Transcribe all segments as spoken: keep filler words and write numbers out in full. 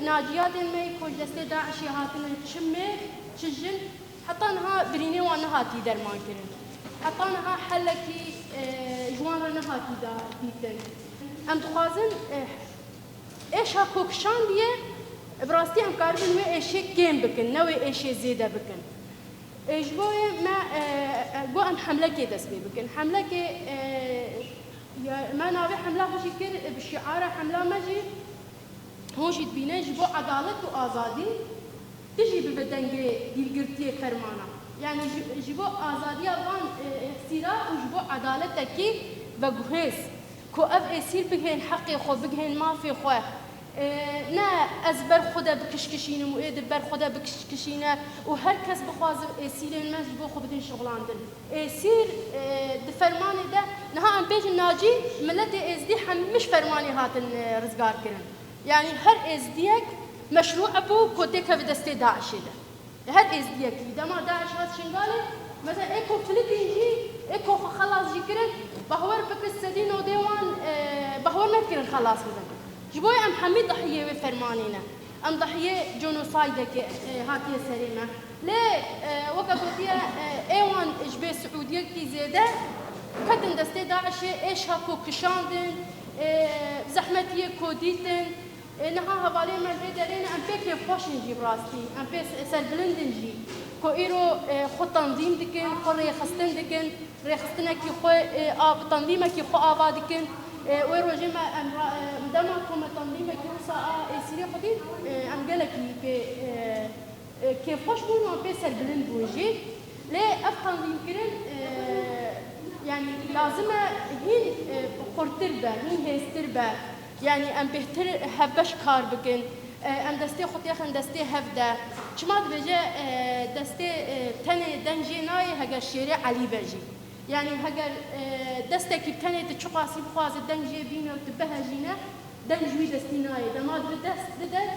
Naciyatên me ku ji destê DAIŞê hatine, çi mêr, çi jin, heta niha birînê wan nehatî dermankirin. Heta niha helekî, e, ji wan re nehatî da dîtin. Em dixwazin, e, êşa ku kişandiye, bi rastî em karibin wê êşê kêm bikin, ne wê êşê zêde bikin. E, ji bo wê me, e, e, got em hemlekê dest pê bikin. Hemlekê, e, ya, me navê hemla xwe jî kir, e, bi şiara hemla me jî, hûn jî dibînin, ji bo edalet û azadî, tu jî bibe dengê dîlgirtiyê fermana. Yanî ji, ji bo azadiya van, e, esîra û ji bo edaletekî veguhêz, ku ev êsîr bigihên heqê xwe, bigihên mafê xwe. E, ne ez ber xwe de bikişkişînim û ê di ber xwe de bikişkişîne û her kes bixwaze êsîrên me ji bo xwe bidin şixulandin. Êsîr, e, di fermanê de, niha em bêjin nacî, miletê êzdî hemî ji fermanê hatin, e, rizgar kirin. Yanî her êzdiyek meşrû bû ku têkeve destê DAIŞê de. Her êzdiyekî, dema DAIŞ hat Şingalê, mesela ê ku filikîn jî, ê ku xwe xelas jî kirin, bahwer bike sedî nodê wan, e, bahwer nedikirin xelas bibin. Ji bo em hemî dahiyê wê fermanê ne. Em dahiyê genosaydekê, e, hatiye serê me. Lê, e, weke gotiye, e, ê wan ji bê Siûdiyekî zêde ketin destê DAIŞê, êşa ku kişandin, e, zehmetiyê ku dîtin, e, niha hevalê me li vê derê ne, em pê kêfxweş in jî bi rastî, em pê se-, serbilind in jî. Ku îro, e, xwe tanzîm dikin, xwe rêxistin dikin, rêxistinekî xwe, e, av-, tanzîmekî xwe ava dikin. E, wê rojê me em ra-, e, dema ku me tanzîmekî wisa a êsîrê xwe dît, e, em gelekî pê, e, e, kêfxweş bûn û em pê serbilind bûn jî. Lê ev tanzîmkirin, e, yanî lazim e hîn, e, qurtir be, hîn hêztir be. Yanî em bêhtir hevbeş kar bikin. E, em destê xwe têxin destê hev de. Çima dibêje, e, destê, e, tenê deng jê nayê heger şêrê elî be jî. Yanî heger, e, destekî tenê tu çiqasî bixwaze deng jê bîne û tu bihejîne, deng ji wî destî nayê. Dema tu dest bidet,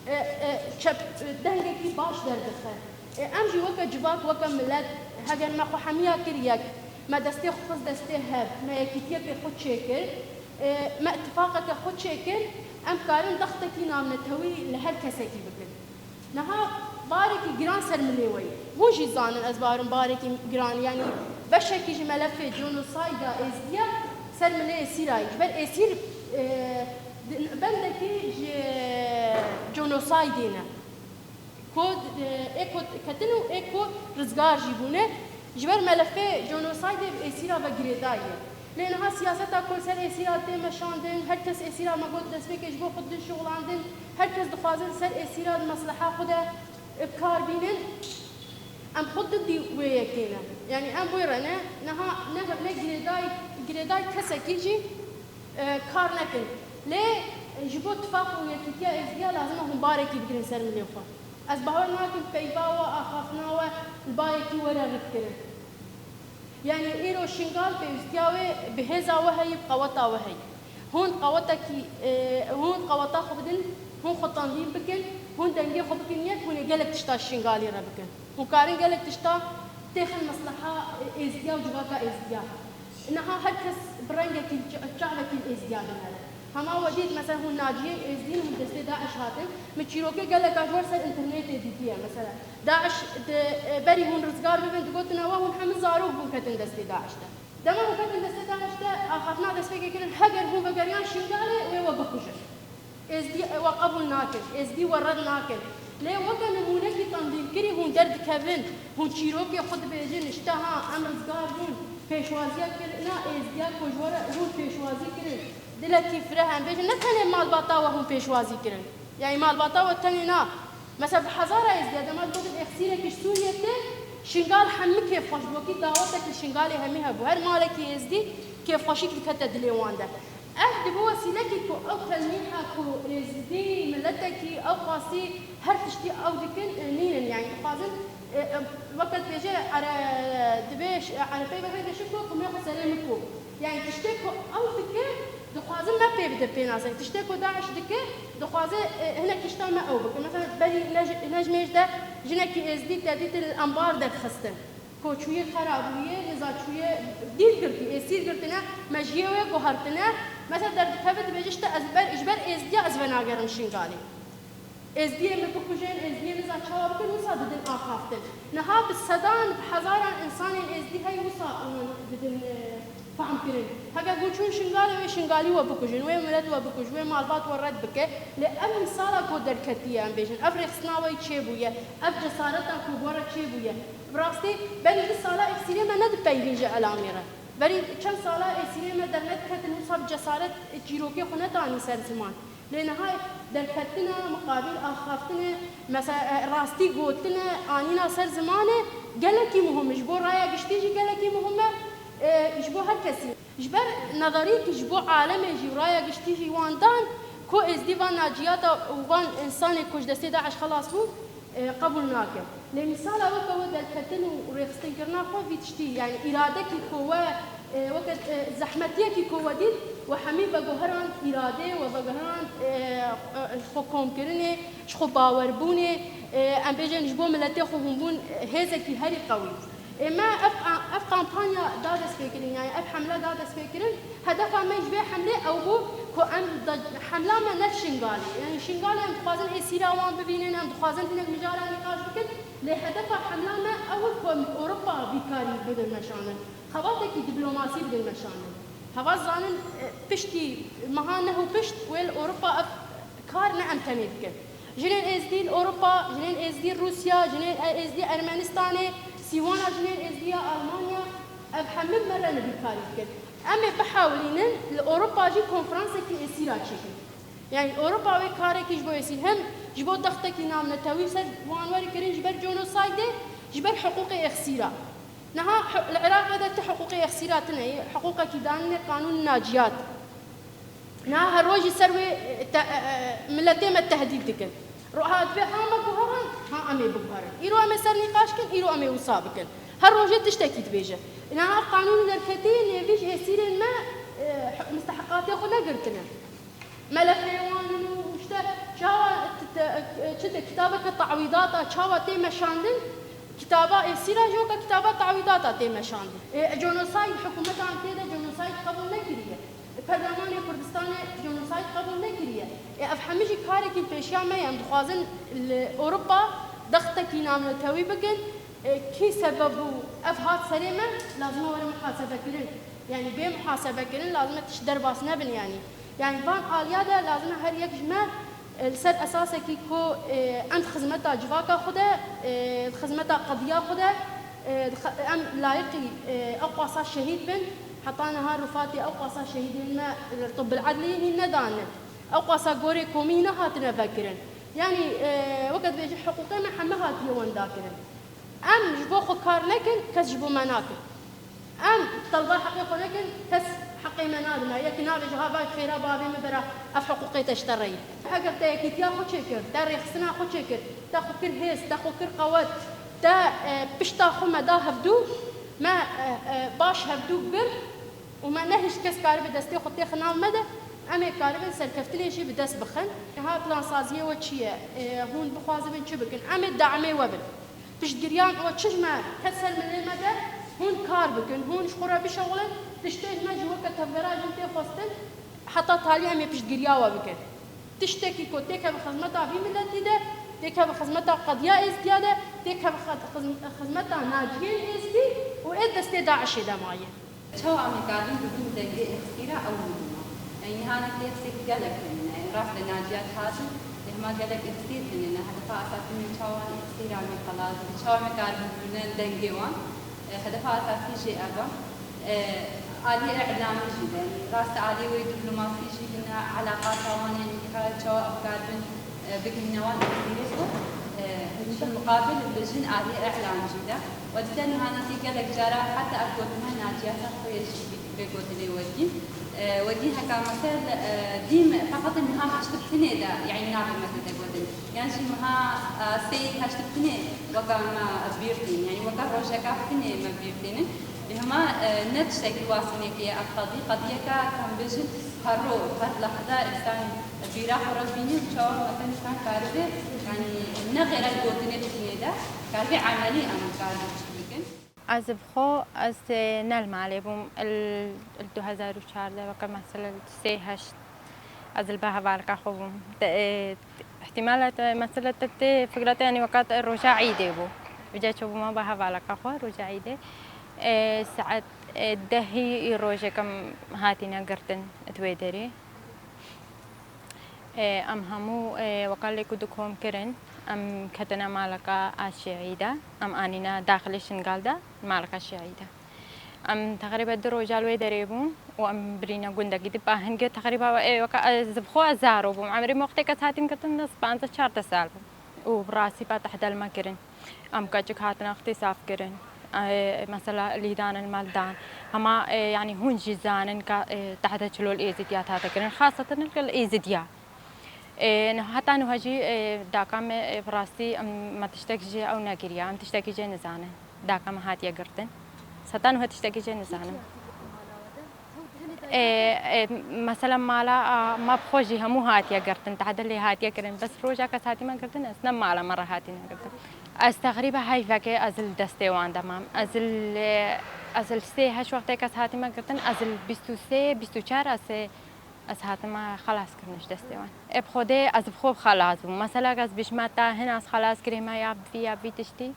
e, e, çep, e, dengekî baş derdixe. E, em jî weke civak, weke milet, heger me xwe hemiya kir yek, me destê xwe xist destê hev, me yekîtiyeke xwe çêkir, e, me îtifaqeke xwe çêkir, em karin dextekî navnetewî li her kesekî bikin. Niha barekî giran ser milê we ye. Hûn jî zanin, ez bawerim barekî giran, yanî beşekî ji melefê genosayda êzdiya ser milê êsîra ye. Ji ber êsîr, e, di-, bendekî ji genosaydê ne. Ku, e, ê ku ketin û ê ku rizgar jî bûne, ji ber melefê genosaydê bi êsîra ve girêdayî ye. Lê niha siyaseta ku li ser êsîra tê meşandin, her kes êsîra me got destpêkê ji bo xwe didin şixulandin, her kes dixwaze li ser êsîra di mesleha xwe de bi kar bînin. Em xwe didî wê yekê ne. Yanî em wê re ne, niha ne hevle girêdayî, girêdayî kesekî jî, e, kar nekin. Lê ji bo tifaq û yekîtiya êzdiya lazim e hûn barekî bigirin ser milê xwe. Ez bawer nakim peyva we, axaftina we li barekî were ridkirin. Yanî îro Şingal pêwîstiya wê bi hêza we heye, bi qeweta we heye. Hûn qewetekî, e, hûn qeweta xwe bidin, hûn xwe tanzîm bikin, hûn dengê xwe bikin yek, hûn ê gelek tişta Şingalê re bikin. Hûn karin gelek tişta têxin mesleha, e, êzdiya û civaka êzdiya. Niha her kes bi rengekî, çi-, çavekî êzdiya dinere. Hema we dît, mesela hûn naciyên êzdî ne, hûn destê DAIŞ hatin. Min çîrokê geleka ji we ser înternetê dîtiye, mesela. DAIŞ di, e, berî hûn rizgar bibin, digotine we hûn hemû zarok bûn ketin destê DAIŞ de. Dema hûn ketin destê DAIŞ de, axaftina destpêkê kirin, heger hûn vegeriyan Şingalê, wê we bikujin. Êzdî we qebûl nakin, êzdî we red nakin. Lê weke nimûnekî tanzîmkirî hûn derdikevin, hûn çîrokê xwe dibêjin, işte ha, em rizgar bûn, pêşwaziya kirina êzdiya ku ji we re hûn pêşwazî kirin. Dilekî fireh em bêjin, ne tenê malbata we hûn pêşwazî kirin. Yanî malbata we tenê na. Mesela bi hezara êzdiya dema digotin êxsîrekî ji Sûriyê tê, Şingal hemî kêfxweş bû, wekî dawetek li Şingalê hemî hebû. Her malekî êzdî kêfxweşîk dikete dilê wan de. Ev dibe wesîlekî ku ew telmîha ku êzdî, miletekî, ew qasî her tiştî ew dikin, e, nînin. Yanî dixwazin, e, e, weke dibêje, ere-, dibê ş-, erefeyê vexwe dibêje ku kumê xwe serê min ku. Yanî tiştê ku ew dike, dixwaze me pê bide pênase. Tiştê ku DAIŞ dike, dixwaze, e, hinek tişta me ew bike. Mesela berî Nec-, Necmêj de jinekî êzdî tedîtê li embar derxistin. Ku çûye xera bûye, nêza çûye dîl girtî, êsîr girtine, mejiyê wê guhertine. Mesela derdikeve dibêje, işte ez ber, ji ber êzdiya ez venagerim Şingalê. Êzdiyê min bikujin, Êzdiyê niza çawa bikin, wisa didin axaftin. Niha bi sedan, bi hezaran insanên Êzdî hey wisa wan didin, e, fehmkirin. Heger hûn çûn Şingalê, wê Şingalî we bikujin, wê milet we bikuj, wê malbat we red bike. Lê ev mîsala ku derketiye, em bêjin, ev rêxistina we çêbûye, ev cesareta ku we re çêbûye. Bi rastî berî du sala êksîrê me ne di peyvîn ji elamê re. Berî çend sala êsîrê me dernediketin, wisa bi cesaret çîrokê xwe nedanî ser ziman. Lê niha derketina miqabil axaftinê, mesela, e, rastî gotine, anîna ser zimanê gelekî muhim e. Ji bo raya giştî jî gelekî muhim e, e, ji bo her kesî. Ji ber nedarî ki ji bo alemê jî û raya giştî jî wan dan, ku êzdî van naciyata û van insanê ku ji destê DAIŞ xelas bû, e, qebûl nake. Lê mîsala weke we derketin û rêxistinkirina xwe vî tiştî, yani îradekî ku we, e, weke, e, zehmetiyekî ku we dît, we hemî veguherand îradê, we veguherand, e, e, xwe komkirinê, ji xwe bawerbûnê, e, em bêjin ji bo miletê xwe hûn bûn, e, hêzekî herî qewî. Ê me ev, ev kampanya da destpêkirin, yani ev hemle da destpêkirin, hedefa me ji vê hemlê ew bû ku em da, hemla me ne Şingalê. Yani Şingalê em dixwazin êsîra wan bibînin, em dixwazin hinek mijara nîqaş bikin, lê hedefa hemla me ew e ku em li Ewropa vî karî bidin meşandin, xebatekî dîplomasî bidin meşandin. Heva zanin, e, piştî meha neh û pişt wê li Ewropa ev kar ne em tenê dikin. Jinên Êzdî li Ewropa, jinên Êzdî Rûsya, jinên Êzdî Ermenistanê, sîwana jinên Êzdî ya Almanya, ev hemî me re nivîkarî dikin. Em ê bihewilînin li Ewropa jî konferansekî êsîra çêkin. Yani Ewropa wê karekî ji bo êsîr, hem ji bo dextekî navnetewî ser wan were kirin ji ber genosaydê, ji ber hiqûqê êxsîra. Niha hi-, li Iraqê de ti hiqûqê êxsîra tine ye, hiqûqekî danîne qanûn naciyat. Niha her rojî ser wê, e, te-, e, e, miletê me tehdîd dikin. Ro-, ha divê ha me guherin, ha em ê biguherin. Îro em ê ser nîqaş kin, îro em ê wisa bikin. Her rojê tiştekî dibêje. Niha ev qanûn derketî nêvî ji êsîrên me, e, hi-, mistehiqatê xwe negirtine. Melefê wan in û işte çawa t-, te-, çi de kitabeke ta'wîdata çawa tê meşandin, kitaba êsîra jî weke kitaba ta'wîdata tê meşandin. E, genosayd, hikûmeta Ankê de genosayd qebûl nekiriye. Perlemanê Kurdistanê genosayd qebûl nekiriye. E, ev hemî jî karekî pêşiya me ye. Em dixwazin li Ewropa dextekî navnetewî bikin. E, kî sebeb bû ev hat serê me, lazim e were muhasebekirin. Yani bê muhasebekirin, lazim e tişt derbas nebin yani. Yani van aliya de lazim e her yek ji me, e, li ser esasekî ku, e, em di xizmeta civaka xwe de, e, di xizmeta qediya xwe de, e, di xe-, em layiqî, e, ew qasa şehîd bin. Heta niha rûfatê ew qasa şehîdên me li Tibbil Edlî hîn nedane. Ew qasa gorê komî nehatine vekirin. Yani, e, weke dibêje hiqûqê me heme hatiye wendakirin. Em ji bo xwe kar nekin, kes ji bo me nakin. Em telba heqê xwe nekin, kes heqê me nadin. Yekî nabêje, ha vay xêra bavê min bera ev hiqûqê te ji te re ye. Heger te yekîtiya xwe çêkir, te rêxistina xwe çêkir, te xwe kir hêz, te xwe kir qewet, te, e, pişta xwe me da hevdû, me, e, e, baş hevdû bir û me nehişt kes karibe destê xwe têxe nav me de, em ê karibin serkeftinê jî bi dest bixin. Niha plansaziyê we çi ye? E, hûn bixwazibin çi bikin? Em ê damê we bin. Piştgiriyan û çi ji me ket ser milê me de, hûn kar bikin, hûn ji xwe re bişewilin, tiştê ji me ji weke tevgera jin tê xwestin, heta talî em ê piştgiriya we bikin. Tiştekî ku têkeve xizmeta vî miletî de, têkeve xizmeta qediya Êzdiya de, têkeve xi-, xizm-, xizmeta naciyên Êzdî û ê destê DAIŞê de maye. Çawa em ê karibin bibin dengê êxsîra ew mûna. Ey niha ne têxsîr gelek hene. Rast e, naciyat hatin, lê hema gelek êxsîr tune ne. Hedefa esasî me çawa êxsîra me xelas bike, çawa me karibin bibine dengê wan. E, hedefa esasî jê ev e. E, aliyê îlamî jî de. Rast e, aliyê wê diplomasî jî hene, elaqata wan ên dikare çawa ev karibin e, bigihîne wan êxsîrê xwe, e, bi miqabil li jin aliyê îlam jî de. We dîte niha netî gelek cara heta ev gotina naciyata xwe yê jî vê gotinê we dîn. E, we dî heka mesel, e, dîm feqet niha heşt bi tinê de, yanî navê me tê de gotin. Yan jî niha, e, sê heşt bi tinê weka me bîr tîn, yanî weka rojeka bi tinê me bîr tînin. Lê hema, e, ne tiştekî wasînekê ye ev qedî, qediyeke, em bêjin, her ro, her lehze însan bîra xwe re bînî û çawa mesela însan karibe, yanî ne xêra gotinê bitinê de, karibe emelî em karibe tişt bikin. Ez bi xwe, ez, e, ne li malê bûm, il, il du hezar û çardeh weke mesela li sê heşt ez li ba hevalika xwe bûm. De, e, Îhtîmal e te, mesela te tê fikra te, yanî weka te roja Îdê bû. Vêca çûbûma ba hevaleka xwe roja Îdê. E, saet, e, dehî rojek em hatîne girtin di wê derê. E, em hemû, e, weka lê ku dikom kirin, em ketine maleka Aşê Îda, em anîne daxilê Şingal de, maleka Aşê Îda. Em teqrîben du roja li wê derê bûn û em birîne gundekî di ba hingê teqrîba, e, weka ez bi xwe ez zaro bûm. Emrê me wextê kes hatîn girtin, ez panzdeh çardeh sal bûm. Û bi rastî ba tehdel me kirin. Em keçik hatin extîsaf kirin. E, mesela lîdan li me li dan. Hema, e, yanî hûn jî zanin ka, e, tehde çilo li Êzidiya tate kirin. Xaseten li gel Êzidiya. E, niha heta niha jî, e, daka me, e, bi rastî em, me tiştek ji ew negiriya. Em tiştekî jê nizanin. Daka me hatiye girtin. Heta niha tiştekî jê nizanin. E, e, mesela mala, a, me bi xwe jî hemû hatiye girtin, tehde lê hatiye kirin. Bes roja kes hatî me girtin, ez ne mala me re hatîne girtin. Ez teqrîbe heyvekê ez li destê wan de mam. Ez li, ez li sê heş wextê kes hatî me girtin, ez li bîst û sê, bîst û çar ez ê, ez hatime xelas kirin ji destê wan. Ê bi Xwedê ez bi xwe xelas bûm. Mesela ez bijme te hin ez xelas kirî me ya bi vî ya bi vî tiştî.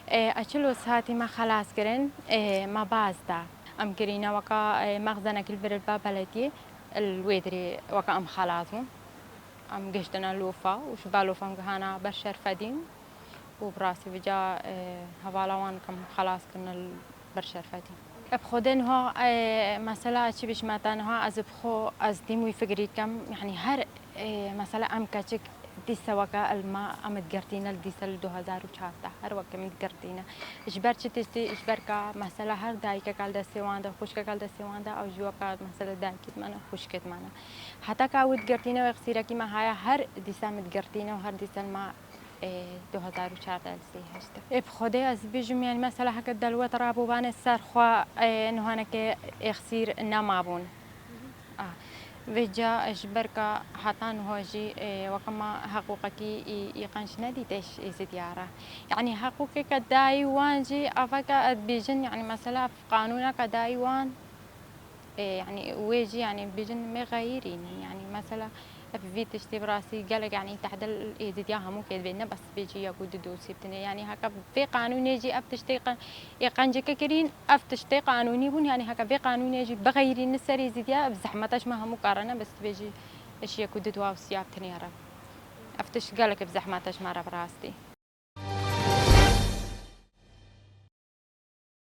E, ez çilo saetî me xelas kirin, e, me baz da. Em kirîne weka, e, mexzenekî li vir ba belediyê, li wê dirê weka em xelas bûn. Em gihiştine lofa û ji ba lofa em gihana ber Şerfedîn û bi rastî vêca, e, hevala wan em xelas kirine li ber Şerfedîn. E, bi Xwedê niha, e, mesela çi bêjim te niha ez bi xwe ez dîm wî fikirî dikim, yanî her, e, mesela em keçik dîse weke li me em digirtîne li dîse li du hezar û çardeh her weke em digirtîne. Ji ber çi tiştî, ji ber ka mesela her dayikeke li destê wan de, xwişkeke li destê wan de, ew jî weke mesela dayikê di me ne, xwişkê di me ne. Heta ka ew digirtîne wê qisîrekî me haya her dîse em digirtîne û her dîse li me Ê, du hezar û çardeh li sê heşt. Ê, bi Xwedê ez bêjim, yanî mesela heke delwet rabû banê ser xwe, ê, nihaneke êxsîr nemabûn. A, vêca ji ber ka heta niha jî, ê, weke me heqûqekî î, î qenc nedîte ji Êzidiya re. Yanî heqûqeke dayî wan jî, eveke ez bêjin, yanî mesela qanûneke dayî wan, Ê, yanî wê jî, yanî bijin me xeyirîn. Yanî mesela ev vî tiştê bi rastî gelek, yanî tehdel Êzidiya hemû kê dibê, ne bes bê jî ya ku du dosî bitine. Yanî heke vê qanûnê jî ev tiştê qe-, ê qenceke kirîn, ev tiştê qanûnî bûn. Yanî heke vê qanûnê jî bixeyirîn li ser Êzidiya, ev zehmeta ji me hemû karine, bes dibê jî eş ya ku du dosîya bitine re. Ev tişt gelek bi zehmeta ji me re bi rastî.